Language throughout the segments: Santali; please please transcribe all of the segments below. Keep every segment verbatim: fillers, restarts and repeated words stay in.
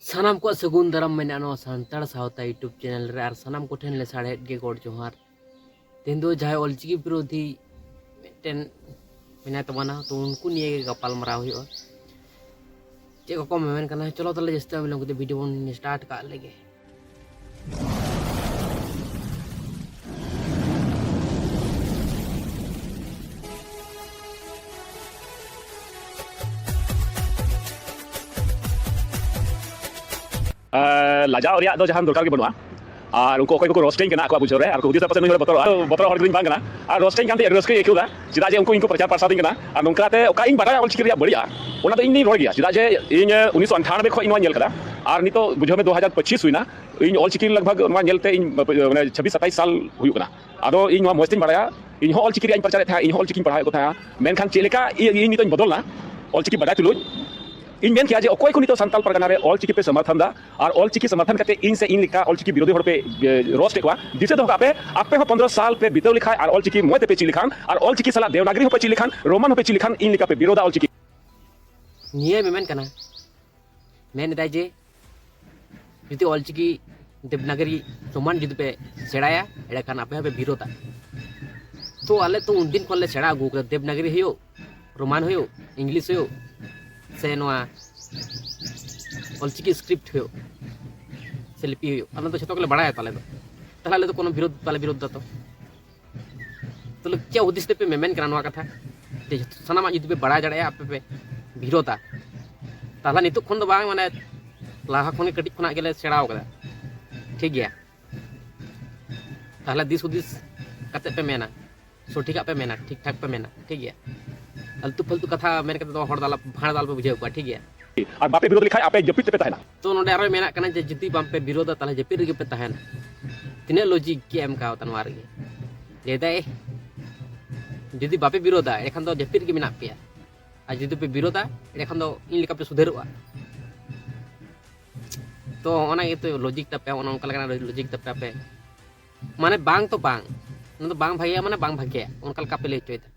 ᱥᱟᱱᱟᱢ ᱠᱚᱣᱟᱜ ᱥᱟᱹᱜᱩᱱ ᱫᱟᱨᱟᱢ ᱢᱮᱱᱟᱜᱼᱟ ᱱᱚᱣᱟ ᱥᱟᱱᱛᱟᱲ ᱥᱟᱶᱛᱟ YouTube channel ᱨᱮ, ᱟᱨ ᱥᱟᱱᱟᱢ ᱠᱚᱴᱷᱮᱱ ᱞᱮᱥᱟᱲᱦᱮᱫ ᱜᱮ ᱜᱚᱰ ᱡᱚᱦᱟᱨ᱾ ᱛᱮᱦᱮᱧ ᱫᱚ ᱡᱟᱦᱟᱸᱭ ᱚᱞᱪᱤᱠᱤ ᱵᱤᱨᱳᱫᱷᱤ ᱢᱤᱫᱴᱮᱱ ᱢᱮᱱᱟᱭ ᱛᱟᱵᱚᱱᱟ, ᱛᱚ ᱩᱱᱠᱩ ᱱᱤᱭᱮ ᱜᱮ ᱜᱟᱯᱟᱞ ᱢᱟᱨᱟᱣ ᱦᱩᱭᱩᱜᱼᱟ᱾ ᱪᱮᱫ ᱠᱚᱠᱚ ᱢᱮᱢᱮᱱ ᱠᱟᱱᱟ, ᱪᱚᱞᱚ ᱛᱟᱦᱞᱮ ᱡᱟᱹᱥᱛᱤ ᱵᱟᱝ ᱵᱤᱞᱚᱢ ᱠᱟᱛᱮ video ᱵᱚᱱ start ᱠᱟᱜ ᱞᱮᱜᱮ᱾ ᱟᱨ ᱞᱟᱡᱟᱣ ᱨᱮᱭᱟᱜ ᱫᱚ ᱡᱟᱦᱟᱱ ᱫᱚᱨᱠᱟᱨ ᱜᱮ ᱵᱟᱹᱱᱩᱜᱼᱟ᱾ ᱟᱨ ᱩᱱᱠᱩ ᱚᱠᱚᱭ ᱠᱚᱠᱚ ᱨᱳᱥᱴᱤᱧ ᱠᱟᱱᱟ ᱟᱠᱚᱣᱟᱜ ᱵᱩᱡᱷᱟᱹᱣ ᱨᱮ, ᱟᱨ ᱠᱚ ᱦᱩᱫᱤᱥᱟ ᱯᱟᱥᱮ ᱱᱩᱭ ᱦᱚᱲ ᱵᱚᱛᱚᱨᱚᱜᱼᱟ, ᱵᱚᱛᱚᱨᱚᱜ ᱦᱚᱲ ᱫᱚᱧ ᱵᱟᱝ ᱠᱟᱱᱟ᱾ ᱟᱨ ᱨᱳᱥᱴᱤᱧ ᱠᱟᱱᱛᱮ ᱟᱹᱰᱤ ᱨᱟᱹᱥᱠᱟᱹᱧ ᱟᱹᱭᱠᱟᱹᱣ ᱮᱫᱟ, ᱪᱮᱫᱟᱜ ᱡᱮ ᱩᱱᱠᱩ ᱤᱧ ᱠᱚ ᱯᱨᱚᱪᱟᱨ ᱯᱨᱚᱥᱟᱨᱤᱧ ᱠᱟᱱᱟ᱾ ᱟᱨ ᱱᱚᱝᱠᱟᱛᱮ ᱚᱠᱟ ᱤᱧ ᱵᱟᱰᱟᱭᱟ ᱚᱞᱪᱤᱠᱤ ᱨᱮᱭᱟᱜ ᱵᱟᱹᱲᱤᱡᱼᱟ, ᱚᱱᱟ ᱫᱚ ᱤᱧ ᱫᱚᱧ ᱨᱚᱲ ᱜᱮᱭᱟ, ᱪᱮᱫᱟᱜ ᱡᱮ ᱤᱧ ᱩᱱᱤᱥᱥᱚ ᱟᱴᱷᱟᱱᱚᱵᱵᱳᱭ ᱠᱷᱚᱱ ᱤᱧ ᱱᱚᱣᱟ ᱧᱮᱞ ᱠᱟᱫᱟ᱾ ᱟᱨ ᱱᱤᱛᱚᱜ ᱵᱩᱡᱷᱟᱹᱣ ᱢᱮ ᱫᱩ ᱦᱟᱡᱟᱨ ᱯᱚᱸᱪᱤᱥ ᱦᱩᱭᱱᱟ, ᱤᱧ ᱚᱞᱪᱤᱠᱤ ᱞᱟᱜᱽ ᱵᱷᱟᱜᱽ ᱱᱚᱣᱟ ᱧᱮᱞᱛᱮ ᱤᱧ ᱢᱟᱱᱮ ᱪᱷᱟᱵᱵᱤᱥ ᱥᱟᱛᱟᱭᱤᱥ ᱥᱟᱞ ᱦᱩᱭᱩᱜ ᱠᱟᱱᱟ᱾ ᱟᱫᱚ ᱤᱧ ᱱᱚᱣᱟ ᱢᱚᱡᱽ ᱛᱤᱧ ᱵᱟᱲᱟᱭᱟ, ᱤᱧ ᱦᱚᱸ ᱚᱞᱪᱤᱠᱤ ᱨᱮᱭᱟᱜ ᱤᱧ ᱯᱨᱚᱪᱟᱨᱮᱫ ᱛᱟᱦᱮᱸᱫ, ᱤᱧ ᱦᱚᱸ ᱚᱞᱪᱤᱠᱤᱧ ᱯᱟᱲᱦᱟᱣᱮᱫ ᱠᱚ ᱛᱟᱦᱮᱸᱫ᱾ ᱢᱮᱱᱠᱷᱟᱱ ᱪᱮᱫ ᱞᱮᱠᱟ ᱤᱧ, ᱤᱧ ᱱᱤᱛᱚᱜ ᱤᱧ ᱵᱚᱫᱚᱞᱱᱟ ᱚᱞᱪᱤᱠᱤ ᱵᱟᱰᱟᱭ ᱛᱩᱞᱩᱡ, ᱤᱧ ᱢᱮᱱ ᱠᱮᱭᱟ ᱡᱮ ᱚᱠᱚᱭ ᱠᱚ ᱱᱤᱛᱚᱜ ᱥᱟᱱᱛᱟᱲ ᱯᱟᱨᱜᱟᱱᱟ ᱨᱮ ᱚᱞᱪᱤᱠᱤ ᱯᱮ ᱥᱚᱢᱚᱨᱛᱷᱚᱱ ᱫᱟ ᱟᱨ ᱚᱞᱪᱤᱠᱤ ᱥᱚᱢᱚᱨᱛᱷᱚᱱ ᱠᱟᱛᱮ ᱤᱧ ᱥᱮ ᱤᱧ ᱞᱮᱠᱟ ᱚᱞᱪᱤᱠᱤ ᱵᱤᱨᱳᱫᱷᱤ ᱦᱚᱲ ᱯᱮ, ᱮ, ᱨᱳᱥᱴ ᱮᱫ ᱠᱚᱣᱟ, ᱫᱤᱥᱟᱹ ᱫᱚᱦᱚ ᱠᱟᱜ ᱯᱮ, ᱟᱯᱮ ᱦᱚᱸ ᱯᱚᱱᱫᱽᱨᱚ ᱥᱟᱞ ᱯᱮ ᱵᱤᱛᱟᱹᱣ ᱞᱮᱠᱷᱟᱱ ᱟᱨ ᱚᱞᱪᱤᱠᱤ ᱢᱚᱡᱽ ᱛᱮᱯᱮ ᱪᱮᱫ ᱞᱮᱠᱷᱟᱱ ᱟᱨ ᱚᱞᱪᱤᱠᱤ ᱥᱟᱞᱟᱜ ᱫᱮᱵᱽᱱᱟᱜᱚᱨᱤ ᱦᱚᱸᱯᱮ ᱪᱮᱫ ᱞᱮᱠᱷᱟᱱ, ᱨᱳᱢᱟᱱ ᱦᱚᱸᱯᱮ ᱪᱮᱫ ᱞᱮᱠᱷᱟᱱ ᱤᱧ ᱞᱮᱠᱟ ᱯᱮ ᱵᱤᱨᱳᱫᱷᱟ ᱚᱞᱪᱤᱠᱤ᱾ ᱱᱤᱭᱟᱹ ᱢᱮᱢᱮᱱ ᱠᱟᱱᱟ, ᱢᱮᱱ ᱮᱫᱟᱭ ᱡᱮ ᱡᱩᱫᱤ ᱚᱞᱪᱤᱠᱤ ᱫᱮᱵᱽᱱᱟᱜᱚᱨᱤ ᱨᱳᱢᱟᱱ ᱡᱩᱫᱤ ᱯᱮ ᱥᱮᱬᱟᱭᱟ, ᱮᱸᱰᱮᱠᱷᱟᱱ ᱟᱯᱮ ᱦᱚᱸᱯᱮ ᱵᱤᱨᱳᱫᱟ᱾ ᱛᱚ ᱟᱞᱮ ᱛᱚ ᱩᱱᱫᱤᱱ ᱠᱷᱚᱱ ᱞᱮ ᱥᱮᱬᱟ ᱟᱹᱜᱩ ᱠᱟᱫᱟ, ᱫᱮᱵᱽᱱᱟᱜᱚᱨᱤ ᱦᱩᱭᱩᱜ, ᱨᱳᱢᱟᱱ ᱦᱩᱭᱩᱜ, ᱤᱝᱞᱤᱥ ᱦᱩᱭᱩᱜ, ᱥᱮ ᱱᱚᱣᱟ ᱚᱞᱪᱤᱠᱤ ᱥᱠᱨᱤᱯᱴ ᱦᱩᱭᱩᱜ, ᱥᱮ ᱞᱤᱯᱤ ᱦᱩᱭᱩᱜ, ᱟᱞᱮ ᱫᱚ ᱡᱷᱚᱛᱚ ᱜᱮᱞᱮ ᱵᱟᱲᱟᱭᱟ ᱛᱟᱞᱮ ᱫᱚ᱾ ᱛᱟᱦᱞᱮ ᱟᱞᱮ ᱫᱚ ᱠᱳᱱᱳ ᱵᱤᱨᱳᱫ ᱵᱟᱞᱮ ᱵᱤᱨᱳᱫ ᱫᱟ ᱛᱚ᱾ ᱛᱟᱦᱞᱮ ᱪᱮᱫ ᱦᱩᱫᱤᱥ ᱛᱮᱯᱮ ᱢᱮᱢᱮᱱ ᱠᱟᱱᱟ ᱱᱚᱣᱟ ᱠᱟᱛᱷᱟ? ᱡᱮ ᱡᱷᱚᱛᱚ ᱥᱟᱱᱟᱢᱟᱜ ᱡᱩᱫᱤ ᱯᱮ ᱵᱟᱲᱟᱭ ᱫᱟᱲᱮᱭᱟᱜᱼᱟ, ᱟᱯᱮ ᱯᱮ ᱵᱤᱨᱳᱫᱟ, ᱛᱟᱦᱞᱮ ᱱᱤᱛᱚᱜ ᱠᱷᱚᱱ ᱫᱚ ᱵᱟᱝ, ᱢᱟᱱᱮ ᱞᱟᱦᱟ ᱠᱷᱚᱱ ᱜᱮ ᱠᱟᱹᱴᱤᱡ ᱠᱷᱚᱱᱟᱜ ᱜᱮᱞᱮ ᱥᱮᱬᱟᱣ ᱠᱟᱫᱟ, ᱴᱷᱤᱠ ᱜᱮᱭᱟ? ᱛᱟᱦᱞᱮ ᱫᱤᱥ ᱦᱩᱫᱤᱥ ᱠᱟᱛᱮ ᱯᱮ ᱢᱮᱱᱟ, ᱥᱚᱴᱷᱤᱠᱟᱜ ᱯᱮ ᱢᱮᱱᱟ, ᱴᱷᱤᱠ ᱴᱷᱟᱠ ᱯᱮ ᱢᱮᱱᱟ, ᱴᱷᱤᱠ ᱜᱮᱭᱟ? ᱟᱞᱛᱩ ᱯᱷᱟᱞᱛᱩ ᱠᱟᱛᱷᱟ ᱢᱮᱱ ᱠᱟᱛᱮ ᱫᱚ ᱦᱚᱲ ᱫᱚ ᱟᱞᱚ, ᱵᱷᱟᱸᱲ ᱫᱚ ᱟᱞᱚᱯᱮ ᱵᱩᱡᱷᱟᱹᱣ ᱠᱚᱣᱟ, ᱴᱷᱤᱠ ᱜᱮᱭᱟ? ᱟᱨ ᱵᱟᱯᱮ ᱵᱤᱨᱳᱫ ᱞᱮᱠᱷᱟᱡ ᱟᱯᱮ ᱡᱟᱹᱯᱤᱫ ᱛᱮᱯᱮ ᱛᱟᱦᱮᱱᱟ᱾ ᱛᱚ ᱱᱚᱰᱮ ᱟᱨᱚᱭ ᱢᱮᱱᱟᱜ ᱠᱟᱱᱟ ᱡᱮ ᱡᱩᱫᱤ ᱵᱟᱝᱯᱮ ᱵᱤᱨᱳᱫᱟ, ᱛᱟᱦᱞᱮ ᱡᱟᱹᱯᱤᱫ ᱨᱮᱜᱮ ᱯᱮ ᱛᱟᱦᱮᱱᱟ᱾ ᱛᱤᱱᱟᱹᱜ ᱞᱚᱡᱤᱠ ᱜᱮ ᱮᱢ ᱠᱟᱣᱫᱟ ᱱᱚᱣᱟ ᱨᱮᱜᱮ᱾ ᱞᱟᱹᱭᱫᱟᱭ, ᱡᱩᱫᱤ ᱵᱟᱯᱮ ᱵᱤᱨᱳᱫᱟ, ᱮᱸᱰᱮᱠᱷᱟᱱ ᱫᱚ ᱡᱟᱹᱯᱤᱫ ᱨᱮᱜᱮ ᱢᱮᱱᱟᱜ ᱯᱮᱭᱟ᱾ ᱟᱨ ᱡᱩᱫᱤ ᱯᱮ ᱵᱤᱨᱳᱫᱟ, ᱮᱸᱰᱮᱠᱷᱟᱱ ᱫᱚ ᱤᱧ ᱞᱮᱠᱟ ᱯᱮ ᱥᱩᱫᱷᱟᱹᱨᱚᱜᱼᱟ᱾ ᱛᱚ ᱚᱱᱟ ᱜᱮᱛᱚ ᱞᱚᱡᱤᱠ ᱛᱟᱯᱮ, ᱚᱱᱮ ᱚᱱᱠᱟ ᱞᱮᱠᱟᱱᱟᱜ ᱞᱚᱡᱤᱠ ᱛᱟᱯᱮ ᱟᱯᱮ᱾ ᱢᱟᱱᱮ ᱵᱟᱝ ᱛᱚ ᱵᱟᱝ, ᱚᱱᱟ ᱫᱚ ᱵᱟᱝ ᱵᱷᱟᱜᱮᱭᱟ, ᱢᱟᱱᱮ ᱵᱟᱝ ᱵᱷᱟᱜᱮᱭᱟ, ᱚᱱᱠᱟ ᱞᱮᱠᱟ ᱯᱮ ᱞᱟᱹᱭ ᱦᱚᱪᱚᱭᱮᱫᱟ᱾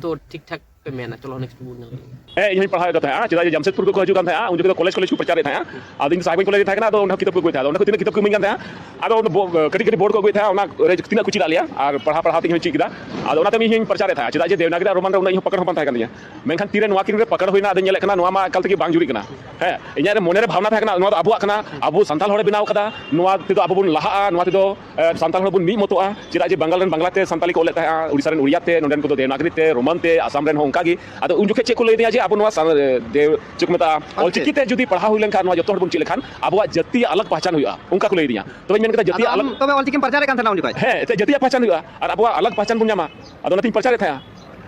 ᱛᱚ ᱴᱷᱤᱠ ᱴᱷᱟᱠ ᱯᱮ ᱢᱮᱱᱟ? ᱪᱚᱞᱚ, ᱱᱮᱠᱥᱴ ᱵᱚᱱ ᱧᱮᱞ ᱞᱮᱜᱮ᱾ ᱦᱮᱸ, ᱤᱧ ᱦᱚᱸᱧ ᱯᱟᱲᱦᱟᱣᱮᱫ ᱠᱚ ᱛᱟᱦᱮᱸᱜᱼᱟ᱾ ᱪᱮᱫᱟᱜ ᱡᱮ ᱡᱟᱢᱥᱮᱫᱽᱯᱩᱨ ᱠᱚ ᱦᱤᱡᱩᱜ ᱠᱟᱱ ᱛᱟᱦᱮᱸᱜᱼᱟ, ᱩᱱ ᱡᱚᱠᱷᱚᱱ ᱫᱚ ᱠᱚᱞᱮᱡᱽ ᱠᱚᱞᱮᱡᱽ ᱠᱚ ᱯᱨᱚᱪᱟᱨᱮᱫ ᱛᱟᱦᱮᱸᱜᱼᱟ᱾ ᱟᱫᱚ ᱤᱧ ᱫᱚ ᱥᱟᱦᱮᱵᱽᱜᱚᱸᱡᱽ ᱠᱚᱞᱮᱡᱽ ᱨᱤᱧ ᱛᱟᱦᱮᱸ ᱠᱟᱱᱟ, ᱟᱫᱚ ᱚᱸᱰᱮ ᱠᱷᱚᱱ ᱠᱤᱛᱟᱹᱵ ᱠᱚ ᱟᱹᱜᱩᱭᱮᱫ ᱛᱟᱦᱮᱸᱜᱼᱟ᱾ ᱚᱱᱟ ᱠᱚ ᱛᱤᱱᱟᱹᱜ ᱠᱤᱛᱟᱹᱵ ᱠᱚ ᱤᱢᱟᱹᱧ ᱠᱟᱱ ᱛᱟᱦᱮᱸᱜᱼᱟ, ᱟᱫᱚ ᱚᱱᱟ ᱵᱚ-, ᱠᱟᱹᱴᱤᱡ ᱠᱟᱹᱴᱤᱡ ᱵᱳᱨᱰ ᱠᱚ ᱟᱹᱜᱩᱭᱮᱫ ᱛᱟᱦᱮᱸᱜᱼᱟ, ᱚᱱᱟ ᱨᱮ ᱛᱤᱱᱟᱹᱜ ᱠᱚ ᱪᱮᱫ ᱟᱫ ᱞᱮᱭᱟ, ᱟᱨ ᱯᱟᱲᱦᱟᱣ ᱯᱟᱲᱦᱟᱣ ᱛᱮ ᱤᱧ ᱦᱚᱸᱧ ᱪᱮᱫ ᱠᱮᱫᱟ᱾ ᱟᱫᱚ ᱚᱱᱟᱛᱮ ᱤᱧ ᱦᱚᱸᱧ ᱯᱨᱚᱪᱟᱨᱮᱫ ᱛᱟᱦᱮᱸᱜᱼᱟ᱾ ᱪᱮᱫᱟᱜ ᱡᱮ ᱫᱮᱵᱽᱱᱟᱜᱽᱨᱤ ᱟᱨ ᱨᱳᱢᱟᱱ ᱨᱮ ᱩᱱᱟᱹᱜ ᱤᱧ ᱦᱚᱸ ᱯᱟᱠᱟᱲ ᱦᱚᱸ ᱵᱟᱝ ᱛᱟᱦᱮᱸ ᱠᱟᱱ ᱛᱤᱧᱟ᱾ ᱢᱮᱱᱠᱷᱟᱱ ᱛᱤᱨᱮ ᱱᱚᱣᱟ ᱠᱤᱱ ᱨᱮ ᱯᱟᱠᱟᱲ ᱦᱩᱭᱱᱟ, ᱟᱫᱚᱧ ᱧᱮᱞᱮᱫ ᱠᱟᱱᱟ ᱱᱚᱣᱟ ᱢᱟ ᱮᱠᱟᱞ ᱛᱮᱜᱮ ᱵᱟᱝ ᱡᱩᱨᱤᱜ ᱠᱟᱱᱟ᱾ ᱦᱮᱸ, ᱤᱧᱟᱹᱜ ᱨᱮ ᱢᱚᱱᱮ ᱨᱮ ᱵᱷᱟᱵᱽᱱᱟ ᱛᱟᱦᱮᱸ ᱠᱟᱱᱟ, ᱱᱚᱣᱟ ᱫᱚ ᱟᱵᱚᱣᱟᱜ ᱠᱟᱱᱟ, ᱟᱵᱚ ᱥᱟᱱᱛᱟᱲ ᱦᱚᱲᱮ ᱵᱮᱱᱟᱣ ᱠᱟᱫᱟ, ᱱᱚᱣᱟ ᱛᱮᱫᱚ ᱟᱵᱚ ᱵᱚᱱ ᱞᱟᱦᱟᱜᱼᱟ, ᱱᱚᱣᱟ ᱛᱮᱫᱚ, ᱮ, ᱥᱟᱱᱛᱟᱲ ᱦᱚᱲ ᱵᱚᱱ ᱢᱤᱫ ᱢᱚᱛᱚᱜᱼᱟ᱾ ᱪᱮᱫᱟᱜ ᱡᱮ ᱵᱟᱝᱜᱟᱞ ᱨᱮᱱ ᱵᱟᱝᱞᱟ ᱛᱮ, ᱥᱟᱱᱛᱟᱲᱤ ᱠᱚ ᱚᱞᱮᱫ ᱛᱟᱦᱮᱸᱜᱼᱟ, ᱳᱰᱤᱥᱟ ᱨᱮᱱ ᱳᱰᱤᱭᱟ ᱛᱮ, ᱱᱚᱸᱰᱮᱱ ᱠᱚᱫᱚ ᱫᱮᱵᱽᱱᱟᱜᱽᱨᱤ ᱛᱮ, ᱨᱳᱢᱟᱱ ᱛᱮ, ᱟᱥᱟᱢ ᱨᱮᱱ ᱦᱚᱸ ᱚᱱᱠᱟ ᱜᱮ᱾ ᱟᱫᱚ ᱩᱱ ᱡᱚᱠᱷᱮᱡ ᱪᱮᱫ ᱠᱚ ᱞᱟᱹᱭ ᱫᱤᱧᱟ ᱡᱮ ᱟᱵᱚ ᱱᱚᱣᱟ ᱥᱟᱱ-, ᱮ, ᱫᱮ-, ᱪᱮᱫ ᱠᱚ ᱢᱮᱛᱟᱜᱼᱟ, ᱚᱞᱪᱤᱠᱤ᱾ ᱚᱞᱪᱤᱠᱤ ᱛᱮ ᱡᱩᱫᱤ ᱯᱟᱲᱦᱟᱣ ᱦᱩᱭ ᱞᱮᱱᱠᱷᱟᱱ, ᱱᱚᱣᱟ ᱡᱚᱛᱚ ᱦᱚᱲ ᱵᱚᱱ ᱪᱮᱫ ᱞᱮᱠᱷᱟᱱ ᱟᱵᱚᱣᱟᱜ ᱡᱟᱹᱛᱤᱭᱟᱜ ᱟᱞᱟᱜᱽ ᱯᱟᱦᱪᱟᱱ ᱦᱩᱭᱩᱜᱼᱟ, ᱚᱱᱠᱟ ᱠᱚ ᱞᱟᱹᱭ ᱫᱤᱧᱟ᱾ ᱛᱚᱵᱮᱧ ᱢᱮᱱ ᱠᱮᱫᱟ, ᱡᱟᱹᱛᱤᱭᱟᱜ ᱟᱫᱚ ᱟᱞᱟᱜᱽ ᱟᱢ ᱛᱚᱵᱮ ᱚᱞᱪᱤᱠᱤᱢ ᱯᱨᱚᱪᱟᱨᱮᱫ ᱠᱟᱱ ᱛᱟᱦᱮᱱᱟ ᱩᱱ ᱡᱚᱠᱷᱚᱡ? ᱦᱮᱸ, ᱮᱱᱛᱮᱫ ᱡᱟᱹᱛᱤᱭᱟᱜ ᱯᱟᱦᱪᱟᱱ ᱦᱩᱭᱩᱜᱼᱟ ᱟᱨ ᱟᱵᱚᱣᱟᱜ ᱟᱞᱟᱜᱽ ᱯᱟᱦᱪᱟᱱ ᱵᱚᱱ ᱧᱟᱢᱟ᱾ ᱟᱫᱚ ᱚᱱᱟᱛᱤᱧ ᱯᱨᱚᱪᱟᱨᱮᱫ ᱛᱟᱦᱮᱸᱜᱼᱟ᱾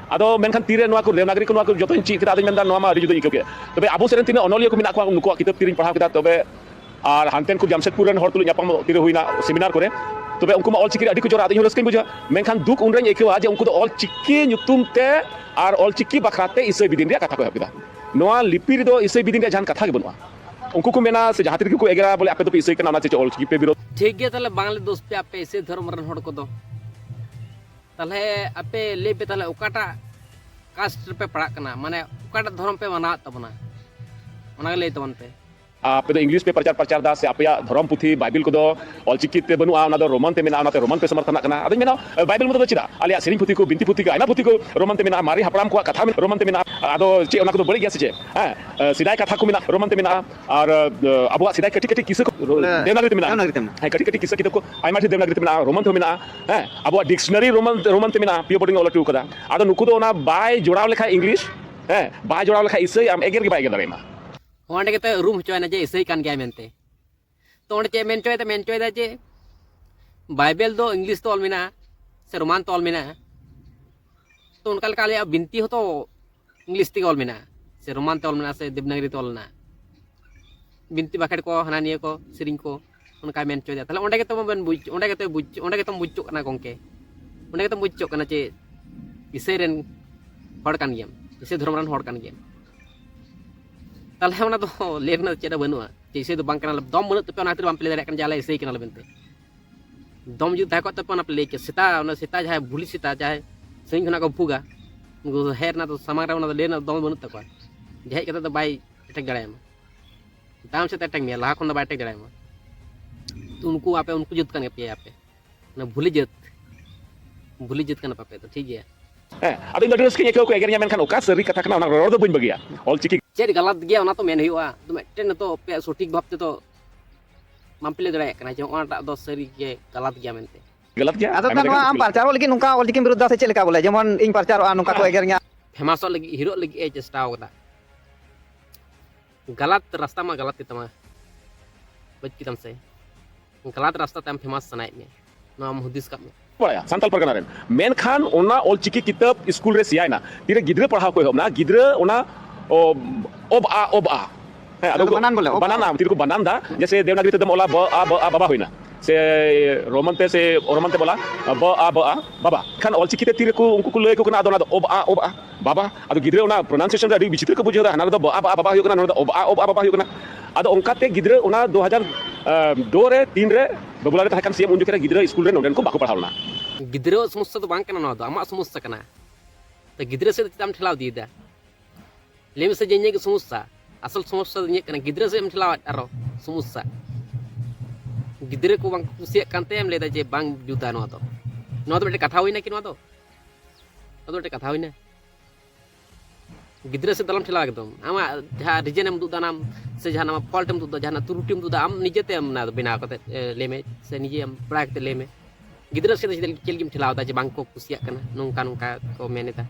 ᱟᱫᱚ ᱢᱮᱱᱠᱷᱟᱱ ᱛᱤᱨᱮ ᱱᱚᱣᱟ ᱠᱚ ᱫᱮᱵᱽᱱᱟᱜᱽᱨᱤ ᱠᱚ, ᱱᱚᱣᱟ ᱠᱚ ᱡᱚᱛᱚᱧ ᱪᱮᱫ ᱠᱮᱫᱟ, ᱟᱫᱚᱧ ᱢᱮᱱᱫᱟ, ᱱᱚᱣᱟ ᱢᱟ ᱟᱹᱰᱤ ᱡᱩᱫᱟᱹᱧ ᱟᱹᱭᱠᱟᱹᱣ ᱠᱮᱫᱟ᱾ ᱛᱚᱵᱮ ᱟᱵᱚ ᱥᱮᱫ ᱨᱮᱱ ᱛᱤᱱᱟᱹᱜ ᱚᱱᱚᱞᱤᱭᱟᱹ ᱠᱚ ᱢᱮᱱᱟᱜ ᱠᱚᱣᱟ, ᱱᱩᱠᱩᱣᱟᱜ ᱠᱤᱛᱟᱹᱵ ᱛᱤᱨᱤᱧ ᱯᱟᱲᱦᱟᱣ ᱠᱮᱫᱟ, ᱛᱚᱵᱮ ᱟᱨ ᱦᱟᱱᱛᱮᱱ ᱠᱚ ᱡᱟᱢᱥᱮᱫᱽᱯᱩᱨ ᱨᱮᱱ ᱦᱚᱲ ᱛᱩᱞᱩᱡ ᱧᱟᱯᱟᱢ ᱛᱤᱨᱮ ᱦᱩᱭᱱᱟ ᱥᱮᱢᱤᱱᱟᱨ ᱠᱚᱨᱮ, ᱛᱚᱵᱮ ᱩᱱᱠᱩ ᱢᱟ ᱚᱞᱪᱤᱠᱤ ᱨᱮ ᱟᱹᱰᱤ ᱠᱚ ᱡᱚᱨᱟ, ᱟᱫᱚ ᱤᱧ ᱦᱚᱸ ᱨᱟᱹᱥᱠᱟᱹᱧ ᱵᱩᱡᱷᱟᱹᱣᱟ᱾ ᱢᱮᱱᱠᱷᱟᱱ ᱫᱩᱠ ᱩᱱᱨᱮᱧ ᱟᱹᱭᱠᱟᱹᱣᱟ ᱡᱮ ᱩᱱᱠᱩ ᱫᱚ ᱚᱞᱪᱤᱠᱤ ᱧᱩᱛᱩᱢ ᱛᱮ ᱟᱨ ᱚᱞᱪᱤᱠᱤ ᱵᱟᱠᱷᱨᱟ ᱛᱮ ᱤᱥᱟᱹᱭ ᱵᱤᱫᱤᱱ ᱨᱮᱭᱟᱜ ᱠᱟᱛᱷᱟ ᱠᱚ ᱮᱦᱚᱵ ᱠᱮᱫᱟ᱾ ᱱᱚᱣᱟ ᱞᱤᱯᱤ ᱨᱮᱫᱚ ᱤᱥᱟᱹᱭ ᱵᱤᱫᱤᱱ ᱨᱮᱭᱟᱜ ᱡᱟᱦᱟᱱ ᱠᱟᱛᱷᱟ ᱜᱮ ᱵᱟᱹᱱᱩᱜᱼᱟ᱾ ᱩᱱᱠᱩ ᱠᱚ ᱢᱮᱱᱟ ᱥᱮ ᱡᱟᱦᱟᱸ ᱛᱤ ᱨᱮᱜᱮ ᱠᱚ ᱮᱜᱮᱨᱟ, ᱵᱚᱞᱮ, "ᱟᱯᱮ ᱫᱚᱯᱮ ᱤᱥᱟᱹᱭ ᱠᱟᱱᱟ, ᱚᱱᱟ ᱪᱮᱫ ᱚᱞᱪᱤᱠᱤ ᱯᱮ ᱵᱤᱨᱳᱫ?" ᱴᱷᱤᱠ ᱜᱮᱭᱟ, ᱛᱟᱦᱞᱮ ᱵᱟᱝᱞᱮ ᱫᱳᱥ ᱯᱮᱭᱟ, ᱟᱯᱮ ᱤᱥᱟᱹᱭ ᱫᱷᱚᱨᱚᱢ ᱨᱮᱱ ᱦᱚᱲ ᱠᱚᱫᱚ᱾ ᱛᱟᱦᱞᱮ ᱟᱯᱮ ᱞᱟᱹᱭ ᱯᱮ, ᱛᱟᱦᱞᱮ ᱚᱠᱟᱴᱟᱜ ᱠᱟᱥᱴ ᱨᱮᱯᱮ ᱯᱟᱲᱟᱜ ᱠᱟᱱᱟ? ᱢᱟᱱᱮ ᱚᱠᱟᱴᱟᱜ ᱫᱷᱚᱨᱚᱢ ᱯᱮ ᱢᱟᱱᱟᱣᱮᱫ ᱛᱟᱵᱚᱱᱟ? ᱚᱱᱟᱜᱮ ᱞᱟᱹᱭ ᱛᱟᱵᱚᱱ ᱯᱮ᱾ ᱟᱯᱮ ᱫᱚ ᱤᱝᱞᱤᱥ ᱯᱮ ᱯᱨᱚᱪᱟᱨ ᱯᱨᱚᱪᱟᱨ ᱫᱟ, ᱥᱮ ᱟᱯᱮᱭᱟᱜ ᱫᱷᱚᱨᱚᱢ ᱯᱩᱛᱷᱤ ᱵᱟᱭᱵᱮᱞ ᱠᱚᱫᱚ ᱚᱞᱪᱤᱠᱤ ᱛᱮ ᱵᱟᱹᱱᱩᱜᱼᱟ, ᱚᱱᱟ ᱫᱚ ᱨᱳᱢᱟᱱ ᱛᱮ ᱢᱮᱱᱟᱜᱼᱟ, ᱚᱱᱟᱛᱮ ᱨᱳᱢᱟᱱ ᱯᱮ ᱥᱚᱢᱚᱨᱛᱷᱚᱱᱟᱜ ᱠᱟᱱᱟ? ᱟᱫᱚᱧ ᱢᱮᱱᱟ, ᱵᱟᱭᱵᱮᱞ ᱢᱚᱛᱚ ᱫᱚ ᱪᱮᱫᱟᱜ? ᱟᱞᱮᱭᱟᱜ ᱥᱮᱨᱮᱧ ᱯᱩᱛᱷᱤ ᱠᱚ, ᱵᱤᱱᱛᱤ ᱯᱩᱛᱷᱤ ᱠᱚ, ᱟᱭᱢᱟ ᱯᱩᱛᱷᱤ ᱠᱚ ᱨᱳᱢᱟᱱ ᱛᱮ ᱢᱮᱱᱟᱜᱼᱟ, ᱢᱟᱨᱮ ᱦᱟᱯᱲᱟᱢ ᱠᱚᱣᱟᱜ ᱠᱟᱛᱷᱟ ᱨᱳᱢᱟᱱ ᱛᱮ ᱢᱮᱱᱟᱜᱼᱟ᱾ ᱟᱫᱚ ᱪᱮᱫ ᱚᱱᱟ ᱠᱚᱫᱚ ᱵᱟᱹᱲᱤᱡ ᱜᱮᱭᱟ ᱥᱮ ᱪᱮᱫ? ᱦᱮᱸ, ᱥᱮᱫᱟᱭ ᱠᱟᱛᱷᱟ ᱠᱚ ᱢᱮᱱᱟᱜᱼᱟ ᱨᱳᱢᱟᱱ ᱛᱮ ᱢᱮᱱᱟᱜᱼᱟ, ᱟᱨ ᱟᱵᱚᱣᱟᱜ ᱥᱮᱫᱟᱭ ᱠᱟᱹᱴᱤᱡ ᱠᱟᱹᱴᱤᱡ ᱠᱤᱥᱟᱹ ᱠᱚ ᱵᱚᱞᱮ ᱫᱮᱵᱽᱱᱟᱜᱚᱨᱤ ᱛᱮ ᱢᱮᱱᱟᱜᱼᱟ᱾ ᱫᱮᱵᱽᱱᱟᱜᱚᱨᱤ ᱛᱮ ᱢᱮᱱᱟᱜᱼᱟ᱾ ᱦᱮᱸ, ᱠᱟᱹᱴᱤᱡ ᱠᱟᱹᱴᱤᱡ ᱠᱤᱥᱟᱹ ᱠᱤᱛᱟᱹᱵ ᱠᱚ ᱟᱭᱢᱟ ᱰᱷᱮᱨ ᱫᱮᱵᱽᱱᱟᱜᱚᱨᱤ ᱛᱮ ᱢᱮᱱᱟᱜᱼᱟ, ᱨᱳᱢᱟᱱ ᱛᱮᱦᱚᱸ ᱢᱮᱱᱟᱜᱼᱟ᱾ ᱦᱮᱸ, ᱟᱵᱚᱣᱟᱜ ᱰᱤᱠᱥᱱᱟᱨᱤ ᱨᱳᱢᱟᱱ, ᱨᱳᱢᱟᱱ ᱛᱮ ᱢᱮᱱᱟᱜᱼᱟ, ᱯᱤᱭᱳ ᱵᱳᱨᱰᱤᱝ ᱮ ᱚᱞ ᱦᱚᱴᱚ ᱠᱟᱫᱟ᱾ ᱟᱫᱚ ᱱᱩᱠᱩ ᱫᱚ ᱚᱱᱟ ᱵᱟᱭ ᱡᱚᱲᱟᱣ ᱞᱮᱠᱷᱟᱡ ᱤᱝᱞᱤᱥ, ᱦᱮᱸ, ᱵᱟᱭ ᱡᱚᱲᱟᱣ ᱞᱮᱠᱷᱟᱡ ᱤᱥᱟᱹᱭ, ᱟᱢ ᱮᱜᱮᱨ ᱜᱮ ᱵᱟᱭ ᱮᱜᱮᱨ ᱫᱟᱲᱮᱭᱟᱢᱟ᱾ ᱚᱸᱰᱮ ᱜᱮᱛᱚ ᱩᱨᱩᱢ ᱦᱚᱪᱚᱭᱮᱱᱟ ᱡᱮ ᱤᱥᱟᱹᱭ ᱠᱟᱱ ᱜᱮᱭᱟᱭ ᱢᱮᱱᱛᱮ᱾ ᱛᱚ ᱚᱸᱰᱮ ᱪᱮᱫ ᱢᱮᱱ ᱦᱚᱪᱚᱭᱮᱫᱟ? ᱢᱮᱱ ᱦᱚᱪᱚᱭᱮᱫᱟ ᱡᱮ ᱵᱟᱭᱵᱮᱞ ᱫᱚ ᱤᱝᱞᱤᱥ ᱛᱮ ᱚᱞ ᱢᱮᱱᱟᱜᱼᱟ ᱥᱮ ᱨᱳᱢᱟᱱ ᱛᱮ ᱚᱞ ᱢᱮᱱᱟᱜᱼᱟ, ᱛᱚ ᱚᱱᱠᱟ ᱞᱮᱠᱟ ᱟᱞᱮᱭᱟᱜ ᱵᱤᱱᱛᱤ ᱦᱚᱸᱛᱚ ᱤᱝᱞᱤᱥ ᱛᱮᱜᱮ ᱚᱞ ᱢᱮᱱᱟᱜᱼᱟ, ᱥᱮ ᱨᱳᱢᱟᱱ ᱛᱮ ᱚᱞ ᱢᱮᱱᱟᱜᱼᱟ, ᱥᱮ ᱫᱮᱵᱽᱱᱟᱜᱚᱨᱤ ᱛᱮ ᱚᱞ ᱢᱮᱱᱟᱜᱼᱟ᱾ ᱵᱤᱱᱛᱤ ᱵᱟᱠᱷᱮᱲ ᱠᱚ, ᱦᱟᱱᱟ ᱱᱤᱭᱟᱹ ᱠᱚ, ᱥᱮᱨᱮᱧ ᱠᱚ, ᱚᱱᱠᱟᱭ ᱢᱮᱱ ᱦᱚᱪᱚᱭᱮᱫᱟ᱾ ᱛᱟᱦᱞᱮ ᱚᱸᱰᱮ ᱜᱮᱛᱚ ᱵᱚᱱ ᱵᱩᱡᱽ, ᱚᱸᱰᱮ ᱜᱮᱛᱚ ᱵᱩᱡᱽ, ᱚᱸᱰᱮ ᱜᱮᱛᱚᱢ ᱵᱩᱡᱽ ᱦᱚᱪᱚᱜ ᱠᱟᱱᱟ ᱜᱚᱢᱠᱮ, ᱚᱸᱰᱮ ᱜᱮᱛᱚᱢ ᱵᱩᱡᱽ ᱦᱚᱪᱚᱜ ᱠᱟᱱᱟ ᱡᱮ ᱤᱥᱟᱹᱭ ᱨᱮᱱ ᱦᱚᱲ ᱠᱟᱱ ᱜᱮᱭᱟᱢ, ᱤᱥᱟᱹᱭ ᱫᱷᱚᱨᱚᱢ ᱨᱮᱱ ᱦᱚᱲ ᱠᱟᱱ ᱜᱮᱭᱟᱢ᱾ ᱛᱟᱦᱞᱮ ᱚᱱᱟ ᱫᱚ ᱞᱟᱹᱭ ᱨᱮᱱᱟᱜ ᱪᱮᱫ ᱦᱚᱸ ᱵᱟᱹᱱᱩᱜᱼᱟ ᱡᱮ ᱤᱥᱟᱹᱭ ᱫᱚ ᱵᱟᱝ ᱠᱟᱱᱟᱞᱮ, ᱫᱚᱢ ᱵᱟᱹᱱᱩᱜ ᱛᱟᱯᱮᱭᱟ, ᱚᱱᱟ ᱠᱷᱟᱹᱛᱤᱨ ᱵᱟᱝᱯᱮ ᱞᱟᱹᱭ ᱫᱟᱲᱮᱭᱟᱜ ᱠᱟᱱᱟ ᱡᱮ ᱟᱞᱮ ᱤᱥᱟᱹᱭ ᱠᱟᱱᱟᱞᱮ ᱢᱮᱱᱛᱮ᱾ ᱫᱚᱢ ᱡᱩᱫᱤ ᱛᱟᱦᱮᱸ ᱠᱚᱜ ᱛᱟᱯᱮ, ᱚᱱᱟ ᱯᱮ ᱞᱟᱹᱭ ᱠᱮᱭᱟ᱾ ᱥᱮᱛᱟ, ᱚᱱᱟ ᱥᱮᱛᱟ ᱡᱟᱦᱟᱸᱭ ᱵᱷᱩᱞᱤ ᱥᱮᱛᱟ, ᱡᱟᱦᱟᱸᱭ ᱥᱟᱺᱜᱤᱧ ᱠᱷᱚᱱᱟᱜ ᱠᱚ ᱵᱷᱩᱜᱟ, ᱩᱱᱠᱩ ᱫᱚ ᱦᱮᱡ ᱨᱮᱱᱟᱜ ᱫᱚ ᱥᱟᱢᱟᱝ ᱨᱮ ᱚᱱᱟ ᱫᱚ ᱞᱟᱹᱭ ᱨᱮᱱᱟᱜ ᱫᱚᱢ ᱵᱟᱹᱱᱩᱜ ᱛᱟᱠᱚᱣᱟ, ᱡᱮ ᱦᱮᱡ ᱠᱟᱛᱮ ᱫᱚ ᱵᱟᱭ ᱮᱴᱮᱠ ᱫᱟᱲᱮᱭᱟᱢᱟ᱾ ᱛᱟᱭᱚᱢ ᱥᱮᱫ ᱛᱮ ᱮᱴᱮᱠ ᱢᱮᱭᱟ, ᱞᱟᱦᱟ ᱠᱷᱚᱱ ᱫᱚ ᱵᱟᱭ ᱮᱴᱮᱠ ᱫᱟᱲᱮᱭᱟᱢᱟ᱾ ᱛᱚ ᱩᱱᱠᱩ ᱟᱯᱮ ᱩᱱᱠᱩ ᱡᱟᱹᱛ ᱠᱟᱱ ᱜᱮᱯᱮᱭᱟ ᱟᱯᱮ, ᱚᱱᱟ ᱵᱷᱩᱞᱤ ᱡᱟᱹᱛ, ᱵᱷᱩᱞᱤ ᱡᱟᱹᱛ ᱠᱟᱱᱟ ᱯᱮ ᱟᱯᱮ ᱫᱚ, ᱴᱷᱤᱠ ᱜᱮᱭᱟ᱾ ᱦᱮᱸ, ᱟᱫᱚ ᱤᱧ ᱫᱚ ᱟᱹᱰᱤ ᱨᱟᱹᱥᱠᱟᱹᱧ ᱟᱹᱭᱠᱟᱹᱣ ᱠᱚ ᱮᱜᱮᱨᱤᱧᱟ, ᱢᱮᱱᱠᱷᱟᱱ ᱚᱠᱟ ᱥᱟᱹᱨᱤ ᱠᱟᱛᱷᱟ ᱠᱟᱱᱟ ᱚᱱᱟ ᱨᱚᱲ ᱫᱚ ᱵᱟᱹᱧ ᱵᱟᱹᱜᱤᱭᱟ᱾ ᱚᱞᱪᱤᱠᱤ ᱪᱮᱫ ᱜᱟᱞᱟᱛ ᱜᱮᱭᱟ ᱚᱱᱟ ᱛᱚ ᱢᱮᱱ ᱦᱩᱭᱩᱜᱼᱟ, ᱛᱚ ᱢᱤᱫᱴᱮᱱ ᱱᱤᱛᱚᱜ ᱟᱯᱮᱭᱟᱜ ᱥᱚᱴᱷᱤᱠ ᱵᱷᱟᱵ ᱛᱮᱫᱚ ᱵᱟᱢ ᱯᱮ ᱞᱟᱹᱭ ᱫᱟᱲᱮᱭᱟᱜ ᱠᱟᱱᱟ ᱡᱮ ᱚᱱᱟᱴᱟᱜ ᱫᱚ ᱥᱟᱹᱨᱤ ᱜᱮ ᱜᱟᱞᱟᱛ ᱜᱮᱭᱟ ᱢᱮᱱᱛᱮ᱾ ᱜᱟᱞᱟᱛ ᱜᱮᱭᱟ᱾ ᱟᱫᱚ ᱟᱭᱢᱟ ᱠᱷᱟᱱ ᱡᱟᱭᱜᱟ ᱱᱚᱣᱟ ᱨᱮ ᱟᱢ ᱯᱟᱨᱪᱟᱨᱚᱜ ᱞᱟᱹᱜᱤᱫ ᱱᱚᱝᱠᱟ ᱚᱞᱪᱤᱠᱤᱢ ᱵᱤᱨᱩᱫᱷᱟ ᱥᱮ ᱪᱮᱫ ᱞᱮᱠᱟ ᱵᱚᱞᱮ? ᱡᱮᱢᱚᱱ ᱤᱧ ᱯᱟᱨᱪᱟᱨᱚᱜᱼᱟ, ᱱᱚᱝᱠᱟ ᱠᱚ ᱮᱜᱮᱨᱤᱧᱟ᱾ ᱯᱷᱮᱢᱟᱥᱚᱜ ᱞᱟᱹᱜᱤᱫ, ᱦᱤᱨᱳᱜ ᱞᱟᱹᱜᱤᱫ ᱮ ᱪᱮᱥᱴᱟ ᱟᱠᱟᱫᱟ᱾ ᱜᱟᱞᱟᱛ ᱨᱟᱥᱛᱟ ᱢᱟ ᱜᱟᱞᱟᱛ ᱜᱮᱛᱟᱢᱟ, ᱵᱩᱡᱽ ᱠᱮᱫᱟᱢ ᱥᱮ? ᱜᱟᱞᱟᱛ ᱨᱟᱥᱛᱟ ᱛᱮ ᱟᱢ ᱯᱷᱮᱢᱟᱥ ᱥᱟᱱᱟᱭᱮᱫ ᱢᱮᱭᱟ, ᱱᱚᱣᱟᱢ ᱦᱩᱫᱤᱥ ᱠᱟᱜ ᱢᱮ᱾ ᱵᱟᱲᱟᱭᱟ ᱥᱟᱱᱛᱟᱲ ᱯᱟᱨᱜᱟᱱᱟ ᱨᱮᱱ, ᱢᱮᱱᱠᱷᱟᱱ ᱚᱱᱟ ᱚᱞᱪᱤᱠᱤ ᱠᱤᱛᱟᱹᱵ ᱥᱠᱩᱞ ᱨᱮ ᱥᱮᱭᱟᱭᱮᱱᱟ, ᱛᱤᱨᱮ ᱜᱤᱫᱽᱨᱟᱹ ᱯᱟᱲᱦᱟᱣ ᱠᱚ ᱮᱦᱚᱵ ᱮᱱᱟ, ᱜᱤᱫᱽᱨᱟᱹ ᱚᱱᱟ ᱚ, ᱚᱵ ᱟ, ᱚᱵ ᱟ᱾ ᱦᱮᱸ, ᱟᱫᱚ ᱟᱫᱚ ᱠᱚ ᱵᱟᱱᱟᱱ ᱵᱚᱞᱮ, ᱚᱵ ᱟ᱾ ᱵᱟᱱᱟᱱᱟ, ᱛᱤᱨᱮ ᱠᱚ ᱵᱟᱱᱟᱱ ᱫᱟ, ᱡᱮᱥᱮ ᱫᱮᱵᱽᱱᱟᱜᱚᱨᱤ ᱛᱮᱫᱚᱢ ᱚᱞᱟ ᱵ ᱟ ᱵ ᱟ ᱵᱟᱵᱟ ᱦᱩᱭᱱᱟ, ᱥᱮ ᱨᱳᱢᱟᱱ ᱛᱮ, ᱥᱮ ᱨᱳᱢᱟᱱ ᱛᱮ ᱵᱚᱞᱟ ᱵ ᱟ ᱵ ᱟ ᱵᱟᱵᱟ᱾ ᱠᱷᱟᱱ ᱚᱞᱪᱤᱠᱤ ᱛᱮ ᱛᱤᱨᱮᱠᱚ ᱩᱱᱠᱩ ᱠᱚ ᱞᱟᱹᱭ ᱟᱠᱚ ᱠᱟᱱᱟ, ᱟᱫᱚ ᱚᱱᱟ ᱫᱚ ᱚᱵ ᱟ, ᱚᱵ ᱟ, ᱵᱟᱵᱟ᱾ ᱟᱫᱚ ᱜᱤᱫᱽᱨᱟᱹ ᱚᱱᱟ pronunciation ᱨᱮ ᱟᱹᱰᱤ ᱵᱤᱪᱤᱛᱨᱚ ᱠᱚ ᱵᱩᱡᱷᱟᱹᱣ ᱮᱫᱟ, ᱦᱟᱱᱟ ᱨᱮᱫᱚ ᱵ ᱟ, ᱵ ᱟ, ᱵᱟᱵᱟ ᱦᱩᱭᱩᱜ ᱠᱟᱱᱟ, ᱱᱚᱰᱮ ᱫᱚ ᱚᱵ ᱟ, ᱚᱵ ᱟ, ᱵᱟᱵᱟ ᱦᱩᱭᱩᱜ ᱠᱟᱱᱟ᱾ ᱟᱫᱚ ᱚᱱᱠᱟᱛᱮ ᱜᱤᱫᱽᱨᱟᱹ ᱚᱱᱟ ᱫᱩ ᱦᱟᱡᱟᱨ ᱫᱩ ᱨᱮ ᱵᱟᱵᱩᱞᱟᱞ ᱨᱮ ᱛᱟᱦᱮᱸ ᱠᱟᱱ ᱥᱤ ᱮᱢ ᱩᱱ ᱡᱚᱠᱷᱮᱡ ᱨᱮ ᱜᱤᱫᱽᱨᱟᱹ ᱥᱠᱩᱞ ᱨᱮ ᱱᱚᱰᱮᱱ ᱠᱚ ᱵᱟᱠᱚ ᱯᱟᱲᱦᱟᱣ ᱞᱮᱱᱟ᱾ ᱜᱤᱫᱽᱨᱟᱹᱣᱟᱜ ᱥᱚᱢᱚᱥᱥᱟ ᱫᱚ ᱵᱟᱝ ᱠᱟᱱᱟ ᱱᱚᱣᱟ ᱫᱚ, ᱟᱢᱟᱜ ᱥᱚᱢᱚᱥᱥᱟ ᱠᱟᱱᱟ᱾ ᱛᱚ ᱜᱤᱫᱽᱨᱟᱹ ᱥᱮᱫ ᱫᱚ ᱪᱮᱫᱟᱜ ᱮᱢ ᱴᱷᱮᱞᱟᱣ ᱤᱫᱤᱭᱮᱫᱟ? ᱞᱟᱹᱭ ᱢᱮᱥᱮ ᱡᱮ ᱤᱧᱟᱹᱜ ᱜᱮ ᱥᱚᱢᱚᱥᱥᱟ, ᱟᱥᱚᱞ ᱥᱚᱢᱚᱥᱥᱟ ᱫᱚ ᱤᱧᱟᱹᱜ ᱠᱟᱱᱟ, ᱜᱤᱫᱽᱨᱟᱹ ᱥᱮᱫ ᱮᱢ ᱴᱷᱮᱞᱟᱣᱮᱫ ᱟᱨᱚ ᱥᱚᱢᱚᱥᱥᱟ᱾ ᱜᱤᱫᱽᱨᱟᱹ ᱠᱚ ᱵᱟᱝ ᱠᱚ ᱠᱩᱥᱤᱭᱟᱜ ᱠᱟᱱ ᱛᱮ ᱮᱢ ᱞᱟᱹᱭᱫᱟ ᱡᱮ ᱵᱟᱝ ᱡᱩᱛᱟ ᱱᱚᱣᱟ ᱫᱚ᱾ ᱱᱚᱣᱟ ᱫᱚ ᱢᱤᱫᱴᱮᱱ ᱠᱟᱛᱷᱟ ᱦᱩᱭᱱᱟ ᱠᱤ? ᱱᱚᱣᱟ ᱫᱚ, ᱱᱚᱣᱟ ᱫᱚ ᱢᱤᱫᱴᱮᱱ ᱠᱟᱛᱷᱟ ᱦᱩᱭᱱᱟ? ᱜᱤᱫᱽᱨᱟᱹ ᱥᱮᱫ ᱫᱚ ᱟᱞᱚᱢ ᱴᱷᱮᱞᱟᱣ ᱮᱠᱫᱚᱢ᱾ ᱟᱢᱟᱜ ᱡᱟᱦᱟᱸ reason ᱮᱢ ᱩᱫᱩᱜ ᱫᱟ ᱟᱢ, ᱥᱮ ᱡᱟᱦᱟᱱᱟᱜ ᱟᱢᱟᱜ fault ᱮᱢ ᱩᱫᱩᱜ ᱫᱟ, ᱡᱟᱦᱟᱱᱟᱜ ᱛᱨᱩᱴᱤᱢ ᱩᱫᱩᱜ ᱫᱟ, ᱟᱢ ᱱᱤᱡᱮᱛᱮ ᱚᱱᱟ ᱫᱚ ᱵᱮᱱᱟᱣ ᱠᱟᱛᱮ, ᱮ, ᱞᱟᱹᱭ ᱢᱮ, ᱥᱮ ᱱᱤᱡᱮ ᱟᱢ ᱵᱟᱲᱟᱭ ᱠᱟᱛᱮ ᱞᱟᱹᱭ ᱢᱮ᱾ ᱜᱤᱫᱽᱨᱟᱹ ᱥᱮᱫ ᱫᱚ ᱪᱮᱫ, ᱪᱮᱫ ᱞᱟᱹᱜᱤᱫ ᱮᱢ ᱴᱷᱮᱞᱟᱣ ᱫᱟ ᱡᱮ ᱵᱟᱝ ᱠᱚ ᱠᱩᱥᱤᱭᱟᱜ ᱠᱟᱱᱟ, ᱱᱚᱝᱠᱟ ᱱᱚᱝᱠᱟ ᱠᱚ ᱢᱮᱱ ᱮᱫᱟ?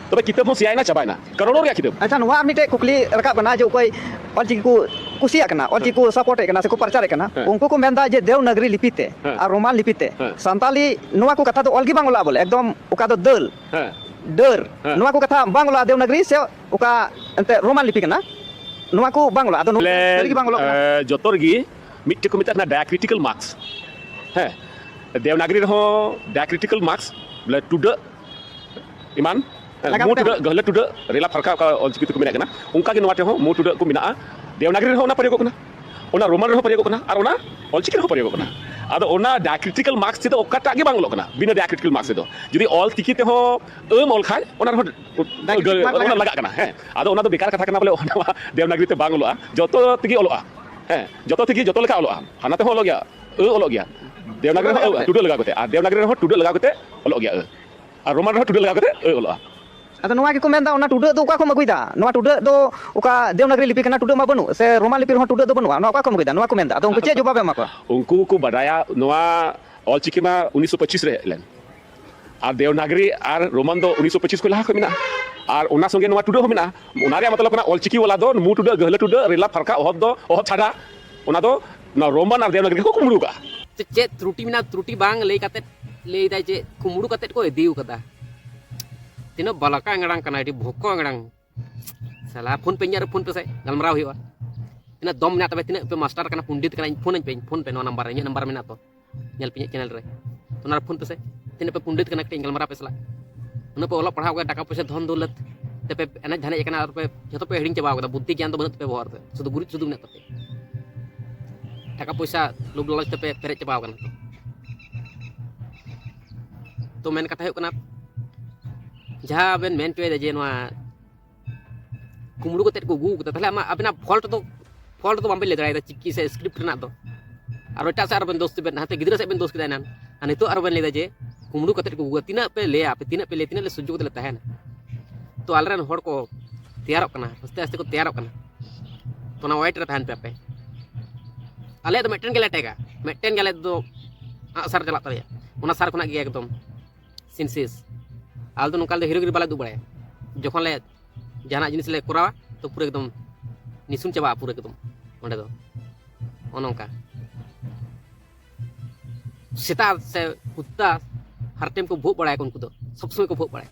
ᱛᱚᱵᱮ ᱠᱤᱛᱟᱹᱵ ᱦᱚᱸ ᱥᱮᱭᱟᱭᱮᱱᱟ, ᱪᱟᱵᱟᱭᱮᱱᱟ, ᱠᱟᱨᱚᱲᱚ ᱨᱮᱭᱟᱜ ᱠᱤᱛᱟᱹᱵ᱾ ᱟᱪᱪᱷᱟ, ᱱᱚᱣᱟ ᱟᱨ ᱢᱤᱫᱴᱮᱡ ᱠᱩᱠᱞᱤ ᱨᱟᱠᱟᱵ ᱠᱟᱱᱟ ᱡᱮ ᱚᱠᱚᱭ ᱚᱞᱪᱤᱠᱤ ᱠᱚ ᱠᱩᱥᱤᱭᱟᱜ ᱠᱟᱱᱟ, ᱚᱞᱪᱤᱠᱤ ᱠᱚ support ᱮᱫ ᱠᱟᱱᱟ ᱥᱮᱠᱚ ᱯᱨᱚᱪᱟᱨᱮᱫ ᱠᱟᱱᱟ, ᱦᱮᱸ᱾ ᱩᱱᱠᱩ ᱠᱚ ᱢᱮᱱᱫᱟ ᱡᱮ ᱫᱮᱣᱱᱟᱜᱽᱨᱤ ᱞᱤᱯᱤ ᱛᱮ ᱦᱮᱸ᱾ ᱟᱨ ᱨᱳᱢᱟᱱ ᱞᱤᱯᱤ ᱛᱮ ᱦᱮᱸ᱾ ᱥᱟᱱᱛᱟᱞᱤ ᱱᱚᱣᱟ ᱠᱚ ᱠᱟᱛᱷᱟ ᱫᱚ ᱚᱞ ᱜᱮ ᱵᱟᱝ ᱚᱞᱚᱜᱼᱟ ᱵᱚᱞᱮ, ᱮᱠᱫᱚᱢ ᱚᱠᱟ ᱫᱚ ᱫᱟᱹᱞ, ᱦᱮᱸ᱾ ᱰᱟᱹᱨ, ᱦᱮᱸ᱾ ᱱᱚᱣᱟ ᱠᱚ ᱠᱟᱛᱷᱟ ᱵᱟᱝ ᱚᱞᱚᱜᱼᱟ ᱫᱮᱣᱱᱟᱜᱽᱨᱤ ᱥᱮ ᱚᱠᱟ ᱮᱱᱛᱮ ᱨᱳᱢᱟᱱ ᱞᱤᱯᱤ ᱠᱟᱱᱟ, ᱱᱚᱣᱟ ᱠᱚ ᱵᱟᱝ ᱚᱞᱚᱜᱼᱟ᱾ ᱟᱫᱚ ᱱᱚᱣᱟ ᱵᱚᱞᱮ, ᱥᱟᱹᱨᱤ ᱜᱮ ᱵᱟᱝ ᱚᱞᱚᱜ ᱠᱟᱱᱟ᱾ ᱮ, ᱡᱚᱛᱚ ᱨᱮᱜᱮ ᱢᱤᱫᱴᱮᱡ ᱠᱚ ᱢᱮᱛᱟᱜ ᱠᱟᱱᱟ diacritical marks᱾ ᱦᱮᱸ, ᱫᱮᱣᱱᱟᱜᱽᱨᱤ ᱨᱮᱦᱚᱸ diacritical marks, ᱵᱚᱞᱮ ᱴᱩᱰᱟᱹᱜ ᱮᱢᱟᱱ, ᱦᱮᱸ, ᱞᱟᱜᱟᱣ ᱢᱩ ᱠᱟᱛᱮ ᱴᱩᱰᱟᱹᱜ, ᱦᱚᱸ᱾ ᱜᱟᱹᱦᱞᱟᱹ ᱴᱩᱰᱟᱹᱜ, ᱨᱮᱞᱟ ᱯᱷᱟᱨᱠᱟ, ᱚᱠᱟ ᱚᱞᱪᱤᱠᱤ ᱛᱮᱠᱚ ᱢᱮᱱᱮᱫ ᱠᱟᱱᱟ, ᱚᱱᱠᱟ ᱜᱮ ᱱᱚᱣᱟ ᱴᱷᱮᱱ ᱦᱚᱸ ᱢᱩ ᱴᱩᱰᱟᱹᱜ ᱠᱚ ᱢᱮᱱᱟᱜᱼᱟ, ᱫᱮᱣᱱᱟᱜᱽᱨᱤ ᱨᱮᱦᱚᱸ ᱚᱱᱟ ᱯᱨᱚᱭᱳᱜᱚᱜ ᱠᱟᱱᱟ, ᱚᱱᱟ ᱨᱳᱢᱟᱱ ᱨᱮᱦᱚᱸ ᱯᱨᱚᱭᱳᱜᱚᱜ ᱠᱟᱱᱟ, ᱟᱨ ᱚᱱᱟ ᱚᱞᱪᱤᱠᱤ ᱨᱮᱦᱚᱸ ᱯᱨᱚᱭᱳᱜᱚᱜ ᱠᱟᱱᱟ᱾ ᱟᱫᱚ ᱚᱱᱟ diacritical marks ᱛᱮᱫᱚ ᱚᱠᱟᱴᱟᱜ ᱜᱮ ᱵᱟᱝ ᱚᱞᱚᱜ ᱠᱟᱱᱟ, ᱵᱤᱱᱟᱹ diacritical marks ᱛᱮᱫᱚ᱾ ᱡᱩᱫᱤ ᱚᱞ ᱪᱤᱠᱤ ᱛᱮᱦᱚᱸ ᱟᱹᱢ ᱚᱞ ᱠᱷᱟᱡ, ᱚᱱᱟ ᱨᱮᱦᱚᱸ diacritical mark ᱚᱱᱟ ᱞᱟᱜᱟᱜ ᱞᱟᱜᱟᱜ ᱠᱟᱱᱟ᱾ ᱦᱮᱸ, ᱟᱫᱚ ᱚᱱᱟ ᱫᱚ ᱵᱮᱠᱟᱨ ᱠᱟᱛᱷᱟ ᱠᱟᱱᱟ ᱵᱚᱞᱮ, ᱚᱱᱟ ᱢᱟ ᱫᱮᱵᱽᱱᱟᱜᱽᱨᱤ ᱛᱮ ᱵᱟᱝ ᱚᱞᱚᱜᱼᱟ, ᱡᱚᱛᱚ ᱛᱮᱜᱮ ᱚᱞᱚᱜᱼᱟ᱾ ᱦᱮᱸ, ᱡᱚᱛᱚ ᱛᱮᱜᱮ, ᱡᱚᱛᱚ ᱞᱮᱠᱟ ᱚᱞᱚᱜᱼᱟ᱾ ᱦᱟᱱᱟ ᱛᱮᱦᱚᱸ ᱚᱞᱚᱜ ᱜᱮᱭᱟ, ᱟᱹ ᱚᱞᱚᱜ ᱜᱮᱭᱟ, ᱫᱮᱵᱽᱱᱟᱜᱽᱨᱤ ᱨᱮᱦᱚᱸ ᱟᱹ, ᱴᱩᱰᱟᱹᱜ ᱞᱟᱜᱟᱣ ᱠᱟᱛᱮ, ᱟᱨ ᱫᱮᱵᱽᱱᱟᱜᱽᱨᱤ ᱨᱮᱦᱚᱸ ᱴᱩᱰᱟᱹᱜ ᱞᱟᱜᱟᱣ ᱠᱟᱛᱮ ᱚᱞᱚᱜ ᱜᱮᱭᱟ ᱟᱹ, ᱟᱨ ᱨᱳᱢᱟᱱ ᱨᱮᱦᱚᱸ ᱴᱩᱰᱟᱹᱜ ᱞᱟᱜᱟᱣ ᱠᱟᱛᱮ ᱟᱹ ᱚᱞᱚᱜᱼᱟ᱾ ᱟᱫᱚ ᱱᱚᱣᱟ ᱜᱮᱠᱚ ᱢᱮᱱᱫᱟ, ᱚᱱᱟ ᱴᱩᱰᱟᱹᱜ ᱫᱚ ᱚᱠᱟ ᱠᱷᱚᱱ ᱮᱢ ᱟᱹᱜᱩᱭᱮᱫᱟ? ᱱᱚᱣᱟ ᱴᱩᱰᱟᱹᱜ ᱫᱚ ᱚᱠᱟ ᱫᱮᱵᱽᱱᱟᱜᱽᱨᱤ ᱞᱤᱯᱤ ᱠᱟᱱᱟ, ᱴᱩᱰᱟᱹᱜ ᱢᱟ ᱵᱟᱹᱱᱩᱜ, ᱥᱮ ᱨᱳᱢᱟᱱ ᱞᱤᱯᱤ ᱨᱮᱦᱚᱸ ᱴᱩᱰᱟᱹᱜ ᱫᱚ ᱵᱟᱹᱱᱩᱜᱼᱟ, ᱱᱚᱣᱟ ᱚᱠᱟ ᱠᱷᱚᱱ ᱮᱢ ᱟᱹᱜᱩᱭᱮᱫᱟ? ᱱᱚᱣᱟ ᱠᱚ ᱢᱮᱱᱫᱟ᱾ ᱟᱫᱚ ᱩᱱᱠᱩ ᱪᱮᱫ ᱡᱚᱵᱟᱵ ᱮᱢᱟ ᱠᱚᱣᱟ? ᱩᱱᱠᱩ ᱠᱚ ᱵᱟᱰᱟᱭᱟ ᱱᱚᱣᱟ ᱚᱞᱪᱤᱠᱤ ᱢᱟ ᱩᱱᱤᱥᱥᱚ ᱯᱚᱸᱪᱤᱥ ᱨᱮ ᱦᱮᱡ ᱞᱮᱱ, ᱟᱨ ᱫᱮᱵᱽᱱᱟᱜᱽᱨᱤ ᱟᱨ ᱨᱳᱢᱟᱱ ᱫᱚ ᱩᱱᱤᱥᱥᱚ ᱯᱚᱸᱪᱤᱥ ᱠᱷᱚᱱ ᱞᱟᱦᱟ ᱠᱷᱚᱱ ᱢᱮᱱᱟᱜᱼᱟ, ᱟᱨ ᱚᱱᱟ ᱥᱚᱸᱜᱮ ᱱᱚᱣᱟ ᱴᱩᱰᱟᱹᱜ ᱦᱚᱸ ᱢᱮᱱᱟᱜᱼᱟ᱾ ᱚᱱᱟ ᱨᱮᱭᱟᱜ ᱢᱚᱛᱞᱚᱵ ᱠᱟᱱᱟ ᱚᱞᱪᱤᱠᱤ ᱣᱟᱞᱟ ᱫᱚ ᱢᱩ ᱴᱩᱰᱟᱹᱜ, ᱜᱟᱹᱦᱞᱟᱹ ᱴᱩᱰᱟᱹᱜ, ᱨᱮᱞᱟ ᱯᱷᱟᱨᱠᱟ, ᱚᱦᱚᱵ ᱫᱚ, ᱚᱦᱚᱵ ᱪᱷᱟᱰᱟ, ᱚᱱᱟ ᱫᱚ ᱱᱚᱣᱟ ᱨᱳᱢᱟᱱ ᱟᱨ ᱫᱮᱵᱽᱱᱟᱜᱽᱨᱤ ᱠᱚ ᱠᱩᱢᱵᱽᱲᱩ ᱠᱟᱜᱼᱟ᱾ ᱪᱮᱫ, ᱪᱮᱫ ᱛᱨᱩᱴᱤ ᱢᱮᱱᱟᱜᱼᱟ? ᱛᱨᱩᱴᱤ ᱵᱟᱝ ᱞᱟᱹᱭ ᱠᱟᱛᱮᱫ ᱞᱟᱹᱭᱫᱟᱭ ᱡᱮ ᱠᱩᱢᱵᱽᱲᱩ ᱠᱟᱛᱮᱫ ᱠᱚ ᱤᱫᱤ ᱟᱠᱟᱫᱟ᱾ ᱛᱤᱱᱟᱹᱜ ᱵᱟᱞᱟᱠᱟ ᱮᱝᱲᱟᱝ ᱠᱟᱱᱟ, ᱟᱹᱰᱤ ᱵᱷᱚᱠᱚ ᱮᱝᱲᱟᱝ᱾ ᱥᱟᱞᱟ ᱯᱷᱳᱱ ᱯᱮ, ᱤᱧᱟᱹᱜ ᱨᱮ ᱯᱷᱳᱱ ᱯᱮᱥᱮ, ᱜᱟᱞᱢᱟᱨᱟᱣ ᱦᱩᱭᱩᱜᱼᱟ᱾ ᱛᱤᱱᱟᱹᱜ ᱫᱚᱢ ᱢᱮᱱᱟᱜ ᱛᱟᱯᱮ, ᱛᱤᱱᱟᱹᱜ ᱯᱮ ᱢᱟᱥᱴᱟᱨ ᱠᱟᱱᱟ, ᱯᱚᱱᱰᱤᱛ ᱠᱟᱱᱟ, ᱤᱧ ᱯᱷᱳᱱ ᱟᱹᱧ ᱯᱮ, ᱤᱧ ᱯᱷᱳᱱ ᱯᱮ, ᱱᱚᱣᱟ ᱱᱟᱢᱵᱟᱨ ᱨᱮ, ᱤᱧᱟᱹᱜ ᱱᱟᱢᱵᱟᱨ ᱢᱮᱱᱟᱜ ᱛᱚ, ᱧᱮᱞ ᱯᱮ ᱤᱧᱟᱹᱜ ᱪᱮᱱᱮᱞ ᱨᱮ᱾ ᱛᱚ ᱚᱱᱟ ᱨᱮ ᱯᱷᱳᱱ ᱯᱮᱥᱮ, ᱛᱤᱱᱟᱹᱜ ᱯᱮ ᱯᱚᱱᱰᱤᱛ ᱠᱟᱱᱟ, ᱠᱟᱹᱴᱤᱡ ᱤᱧ ᱜᱟᱞᱢᱟᱨᱟᱣ ᱯᱮ ᱥᱟᱞᱟᱜ᱾ ᱩᱱᱟᱹᱜ ᱯᱮ ᱚᱞᱚᱜ ᱯᱟᱲᱦᱟᱣ ᱠᱟᱱᱟ, ᱴᱟᱠᱟ ᱯᱚᱭᱥᱟ, ᱫᱷᱚᱱ ᱫᱚᱣᱞᱚᱛ ᱛᱮᱯᱮ ᱮᱱᱮᱡ ᱫᱷᱟᱱᱮᱡ ᱟᱠᱟᱱᱟ, ᱟᱨ ᱯᱮ ᱡᱷᱚᱛᱚ ᱯᱮ ᱦᱤᱲᱤᱧ ᱪᱟᱵᱟᱣ ᱠᱟᱫᱟ, ᱵᱩᱫᱽᱫᱷᱤ ᱜᱮᱭᱟᱱ ᱫᱚ ᱵᱟᱹᱱᱩᱜ ᱛᱟᱯᱮᱭᱟ ᱵᱚᱦᱚᱜ ᱨᱮ, ᱥᱩᱫᱷᱩ ᱜᱩᱨᱤᱡ ᱥᱩᱫᱷᱩ ᱢᱮᱱᱟᱜ ᱛᱟᱯᱮᱭᱟ᱾ ᱴᱟᱠᱟ ᱯᱚᱭᱥᱟ ᱞᱳᱵᱷ ᱞᱟᱞᱚᱪ ᱛᱮᱯᱮ ᱯᱮᱨᱮᱡ ᱪᱟᱵᱟᱣ ᱠᱟᱱᱟ᱾ ᱛᱚ ᱢᱮᱱ ᱠᱟᱛᱷᱟ ᱦᱩᱭᱩᱜ ᱠᱟᱱᱟ, ᱡᱟᱦᱟᱸ ᱵᱮᱱ ᱢᱮᱱ ᱦᱚᱪᱚᱭᱮᱫᱟ ᱡᱮ ᱱᱚᱣᱟ ᱠᱩᱢᱵᱽᱲᱩ ᱠᱟᱛᱮᱫ ᱠᱚ ᱟᱹᱜᱩ ᱠᱟᱫᱟ, ᱛᱟᱦᱞᱮ ᱟᱢᱟᱜ, ᱟᱵᱮᱱᱟᱜ ᱯᱷᱚᱞᱴ ᱫᱚ, ᱯᱷᱚᱞᱴ ᱫᱚ ᱵᱟᱢ ᱵᱮᱱ ᱞᱟᱹᱭ ᱫᱟᱲᱮᱭᱟᱫᱟ ᱪᱤᱠᱤ ᱥᱮ ᱥᱠᱨᱤᱯᱴ ᱨᱮᱱᱟᱜ ᱫᱚ᱾ ᱟᱨ ᱮᱴᱟᱜ ᱥᱮᱫ ᱟᱨᱚ ᱵᱮᱱ ᱫᱳᱥ ᱵᱮᱱ, ᱦᱟᱱᱛᱮ ᱜᱤᱫᱽᱨᱟᱹ ᱥᱮᱫ ᱵᱮᱱ ᱫᱳᱥ ᱠᱮᱫᱟ ᱮᱱᱟᱱ, ᱟᱨ ᱱᱤᱛᱚᱜ ᱟᱨᱚ ᱵᱮᱱ ᱞᱟᱹᱭᱫᱟ ᱡᱮ ᱠᱩᱢᱵᱽᱲᱩ ᱠᱟᱛᱮᱫ ᱠᱚ ᱟᱹᱜᱩ ᱠᱟᱫᱟ᱾ ᱛᱤᱱᱟᱹᱜ ᱯᱮ ᱞᱟᱹᱭᱟ ᱟᱯᱮ, ᱛᱤᱱᱟᱹᱜ ᱯᱮ ᱞᱟᱹᱭᱟ, ᱛᱤᱱᱟᱹᱜ ᱞᱮ ᱥᱚᱡᱽᱡᱚ ᱠᱟᱛᱮᱫ ᱞᱮ ᱛᱟᱦᱮᱱᱟ? ᱛᱚ ᱟᱞᱮᱨᱮᱱ ᱦᱚᱲ ᱠᱚ ᱛᱮᱭᱟᱨᱚᱜ ᱠᱟᱱᱟ, ᱟᱥᱛᱮ ᱟᱥᱛᱮ ᱠᱚ ᱛᱮᱭᱟᱨᱚᱜ ᱠᱟᱱᱟ᱾ ᱛᱚ ᱚᱱᱟ ᱣᱮᱴ ᱨᱮ ᱛᱟᱦᱮᱱ ᱯᱮ ᱟᱯᱮ᱾ ᱟᱞᱮᱭᱟᱜ ᱫᱚ ᱢᱤᱫᱴᱮᱱ ᱜᱮᱞᱮ ᱟᱴᱮᱠᱟ, ᱢᱤᱫᱴᱮᱱ ᱜᱮ ᱟᱞᱮ ᱫᱚ ᱟᱜᱼᱥᱟᱨ ᱪᱟᱞᱟᱜ ᱛᱟᱞᱮᱭᱟ, ᱚᱱᱟ ᱥᱟᱨ ᱠᱷᱚᱱᱟᱜ ᱜᱮ ᱮᱠᱫᱚᱢ ᱥᱤᱱᱥᱤᱭᱟᱥ᱾ ᱟᱞᱮ ᱫᱚ ᱱᱚᱝᱠᱟ, ᱟᱞᱮ ᱫᱚ ᱦᱤᱨᱳᱜᱤᱨᱤ ᱵᱟᱞᱮ ᱩᱫᱩᱜ ᱵᱟᱲᱟᱭᱟ᱾ ᱡᱚᱠᱷᱚᱱ ᱞᱮ ᱡᱟᱦᱟᱱᱟᱜ ᱡᱤᱱᱤᱥ ᱞᱮ ᱠᱚᱨᱟᱣᱟ, ᱛᱚ ᱯᱩᱨᱟᱹ ᱮᱠᱫᱚᱢ ᱱᱤᱥᱩᱱ ᱪᱟᱵᱟᱜᱼᱟ ᱯᱩᱨᱟᱹ ᱮᱠᱫᱚᱢ ᱚᱸᱰᱮ ᱫᱚ᱾ ᱱᱚᱜᱼᱚ ᱱᱚᱝᱠᱟ᱾ ᱥᱮᱛᱟ ᱥᱮ ᱠᱩᱛᱛᱟ ᱦᱟᱨ ᱴᱟᱭᱤᱢ ᱠᱚ ᱵᱷᱳᱜ ᱵᱟᱲᱟᱭᱟᱠᱚ, ᱩᱱᱠᱩ ᱫᱚ ᱥᱚᱵ ᱥᱚᱢᱚᱭ ᱠᱚ ᱵᱷᱳᱜ ᱵᱟᱲᱟᱭᱟ,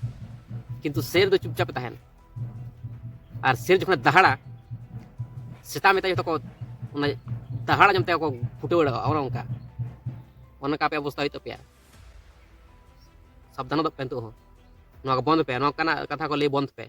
ᱠᱤᱱᱛᱩ ᱥᱮᱨ ᱫᱚ ᱪᱩᱯᱪᱟᱯ ᱮ ᱛᱟᱦᱮᱱᱟ᱾ ᱟᱨ ᱥᱮᱨ ᱡᱚᱠᱷᱚᱱᱮ ᱫᱟᱦᱟᱲᱟ, ᱥᱮᱛᱟ ᱢᱮᱛᱟ ᱡᱚᱛᱚ ᱠᱚ ᱚᱱᱟ ᱫᱟᱦᱟᱲ ᱟᱸᱡᱚᱢ ᱛᱮ ᱠᱚ ᱯᱷᱩᱴᱟᱹᱣ ᱵᱟᱲᱟᱜᱼᱟ, ᱚᱱᱮ ᱚᱱᱠᱟ᱾ ᱚᱱᱮ ᱚᱱᱠᱟ ᱟᱯᱮ ᱚᱵᱚᱥᱛᱟ ᱦᱩᱭᱩᱜ ᱛᱟᱯᱮᱭᱟ᱾ ᱥᱟᱵᱫᱷᱟᱱᱚᱜ ᱯᱮ ᱱᱤᱛᱚᱜ ᱦᱚᱸ, ᱱᱚᱣᱟ ᱠᱚ ᱵᱚᱱᱫ ᱯᱮ, ᱱᱚᱝᱠᱟᱱᱟᱜ ᱠᱟᱛᱷᱟ ᱠᱚ ᱞᱟᱹᱭ ᱵᱚᱱᱫ ᱯᱮ᱾